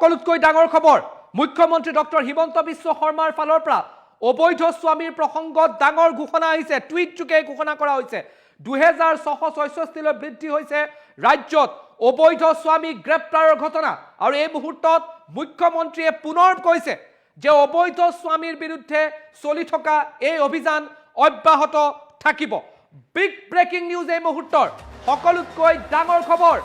সকলোতকৈ ডাঙৰ খবৰ, মুখ্যমন্ত্ৰী ডক্টৰ হিমন্ত বিশ্ব শৰ্মাৰ ফালৰ পৰা অবৈধ স্বামীৰ প্ৰসংগত ডাঙৰ ঘোষণা আহিছে। টুইট যোগে ঘোষণা কৰা হৈছে, 2666লৈ বৃদ্ধি হৈছে ৰাজ্যত অবৈধ স্বামী গ্ৰেপ্তাৰৰ ঘটনা। আৰু এই মুহূৰ্তত মুখ্যমন্ত্ৰীয়ে পুনৰ কৈছে যে অবৈধ স্বামীৰ বিৰুদ্ধে চলি থকা এই অভিযান অব্যাহত থাকিব। বিগ ব্ৰেকিং নিউজ, এই মুহূৰ্তৰ সকলোতকৈ ডাঙৰ খবৰ।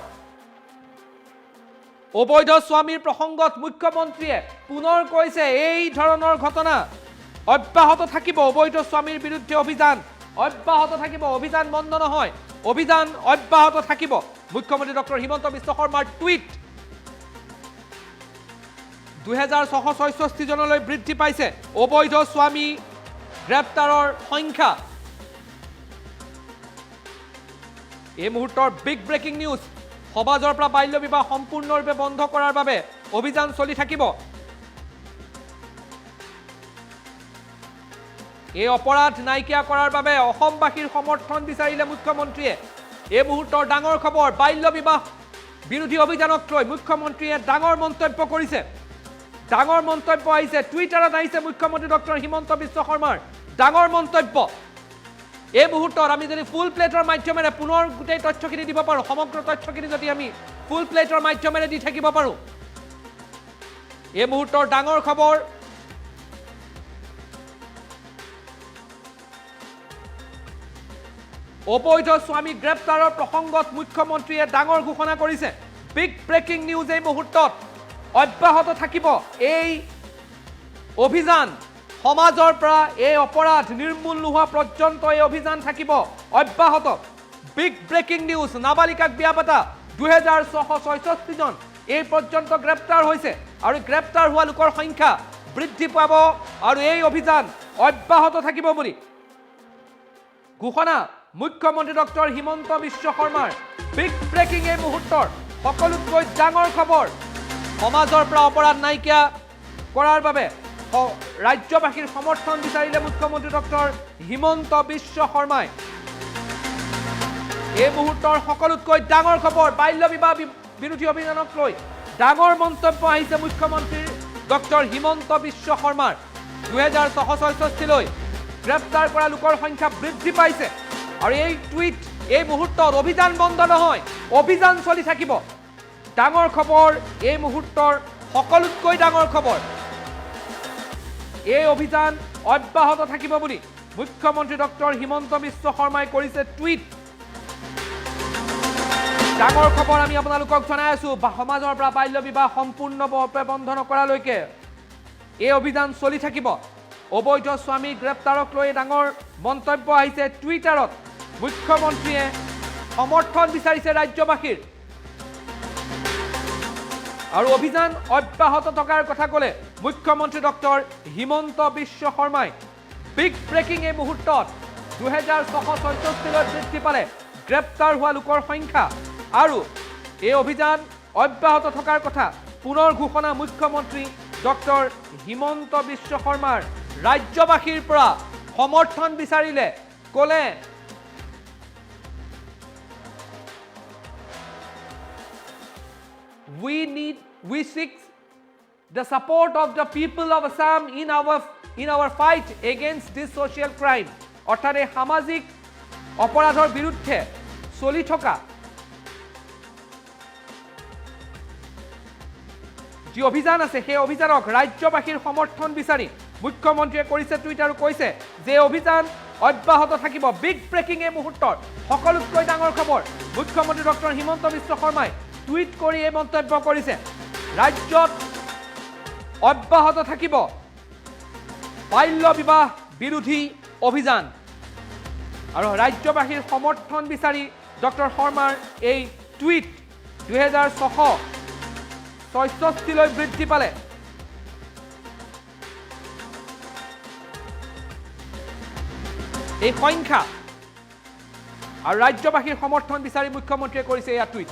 অবৈধ স্বামীৰ প্ৰসংগত মুখ্যমন্ত্ৰীয়ে পুনৰ কৈছে, এই ধৰণৰ ঘটনা অব্যাহত থাকিব। অবৈধ স্বামীৰ বিৰুদ্ধে অভিযান অব্যাহত থাকিব। অভিযান বন্ধ নহয়, অভিযান অব্যাহত থাকিব। মুখ্যমন্ত্ৰী ডক্টৰ হিমন্ত বিশ্ব শৰ্মাৰ টুইট। 2666 জনলৈ বৃদ্ধি পাইছে অবৈধ স্বামী গ্ৰেপ্তাৰৰ সংখ্যা। এই মুহূৰ্তৰ বিগ ব্ৰেকিং নিউজ। সমাজৰ পৰা বাল্য বিবাহ সম্পূৰ্ণৰূপে বন্ধ কৰাৰ বাবে অভিযান চলি থাকিব। এই অপৰাধ নাইকিয়া কৰাৰ বাবে অসমবাসীৰ সমৰ্থন বিচাৰিলে মুখ্যমন্ত্ৰীয়ে। এই মুহূৰ্তৰ ডাঙৰ খবৰ, বাল্য বিবাহ বিৰোধী অভিযানক লৈ মুখ্যমন্ত্ৰীয়ে ডাঙৰ মন্তব্য কৰিছে। ডাঙৰ মন্তব্য আহিছে, টুইটাৰত আহিছে মুখ্যমন্ত্ৰী ডক্টৰ হিমন্ত বিশ্ব শৰ্মাৰ ডাঙৰ মন্তব্য। এই মুহূৰ্তত আমি যদি ফুল প্লেটৰ মাধ্যমেৰে পুনৰ গোটেই তথ্যখিনি দিব পাৰোঁ, সমগ্ৰ তথ্যখিনি যদি আমি ফুল প্লেটৰ মাধ্যমেৰে দি থাকিব পাৰোঁ। এই মুহূৰ্তৰ ডাঙৰ খবৰ, অবৈধ স্বামী গ্ৰেপ্তাৰৰ প্ৰসংগত মুখ্যমন্ত্ৰীয়ে ডাঙৰ ঘোষণা কৰিছে। বিগ ব্ৰেকিং নিউজ এই মুহূৰ্তত। অব্যাহত থাকিব এই অভিযান। সমাজৰ পৰা এই অপৰাধ নিৰ্মূল নোহোৱা পৰ্যন্ত এই অভিযান থাকিব অব্যাহত। বিগ ব্ৰেকিং নিউজ, নাবালিকাক বিয়া পতা 2666জন এই পৰ্যন্ত গ্ৰেপ্তাৰ হৈছে আৰু গ্ৰেপ্তাৰ হোৱা লোকৰ সংখ্যা বৃদ্ধি পাব আৰু এই অভিযান অব্যাহত থাকিব বুলি ঘোষণা মুখ্যমন্ত্ৰী ডক্টৰ হিমন্ত বিশ্ব শৰ্মাৰ। বিগ ব্ৰেকিং, এই মুহূৰ্তৰ সকলোতকৈ ডাঙৰ খবৰ। সমাজৰ পৰা অপৰাধ নাইকিয়া কৰাৰ বাবে ৰাজ্যবাসীৰ সমৰ্থন বিচাৰিলে মুখ্যমন্ত্ৰী ডক্টৰ হিমন্ত বিশ্ব শৰ্মাই। এই মুহূৰ্তৰ সকলোতকৈ ডাঙৰ খবৰ, বাল্য বিবাহ বিৰোধী অভিযানক লৈ ডাঙৰ মন্তব্য আহিছে মুখ্যমন্ত্ৰী ডক্টৰ হিমন্ত বিশ্ব শৰ্মাৰ। 2666লৈ গ্ৰেপ্তাৰ কৰা লোকৰ সংখ্যা বৃদ্ধি পাইছে আৰু এই টুইট এই মুহূৰ্তত, অভিযান বন্ধ নহয়, অভিযান চলি থাকিব। ডাঙৰ খবৰ, এই মুহূৰ্তৰ সকলোতকৈ ডাঙৰ খবৰ। এই অভিযান অব্যাহত থাকিব বুলি মুখ্যমন্ত্ৰী ডক্টৰ হিমন্ত বিশ্ব শৰ্মাই কৰিছে টুইট। ডাঙৰ খবৰ আমি আপোনালোকক জনাই আছো, সমাজৰ পৰা বাল্য বিবাহ সম্পূৰ্ণৰূপে বন্ধ নকৰালৈকে এই অভিযান চলি থাকিব। অবৈধ স্বামী গ্ৰেপ্তাৰক লৈ ডাঙৰ মন্তব্য আহিছে টুইটাৰত। মুখ্যমন্ত্ৰীয়ে সমৰ্থন বিচাৰিছে ৰাজ্যবাসীৰ আৰু অভিযান অব্যাহত থকাৰ কথা ক'লে মুখ্যমন্ত্ৰী ডক্টৰ হিমন্ত বিশ্ব শৰ্মাই। বিগ ব্ৰেকিং, এই মুহূৰ্তত 2666লৈ বৃদ্ধি পালে গ্ৰেপ্তাৰ হোৱা লোকৰ সংখ্যা আৰু এই অভিযান অব্যাহত থকাৰ কথা পুনৰ ঘোষণা মুখ্যমন্ত্ৰী ডক্টৰ হিমন্ত বিশ্ব শৰ্মাৰ। ৰাজ্যবাসীৰ পৰা সমৰ্থন বিচাৰিলে, ক'লে we seek the support of the people of Assam in our fight against this social crime। অৰ্থাৎ এই সামাজিক অপৰাধৰ বিৰুদ্ধে চলি থকা যি অভিযান আছে, সেই অভিযানক ৰাজ্যবাসীৰ সমৰ্থন বিচাৰি মুখ্যমন্ত্ৰীয়ে কৰিছে টুইট আৰু কৈছে যে এই অভিযান অব্যাহত থাকিব। বিগ ব্ৰেকিং, এই মুহূৰ্তৰ সকলোতকৈ ডাঙৰ খবৰ। মুখ্যমন্ত্ৰী ডক্টৰ হিমন্ত বিশ্ব শৰ্মাই টুইট কৰি এই মন্তব্য কৰিছে। ৰাজ্যত অব্যাহত থাকিব বাল্য বিবাহ বিৰোধী অভিযান আৰু ৰাজ্যবাসীৰ সমৰ্থন বিচাৰি ডক্টৰ শৰ্মাৰ এই টুইট। 2666লৈ বৃদ্ধি পালে এই সংখ্যা আৰু ৰাজ্যবাসীৰ সমৰ্থন বিচাৰি মুখ্যমন্ত্ৰীয়ে কৰিছে এয়া টুইট।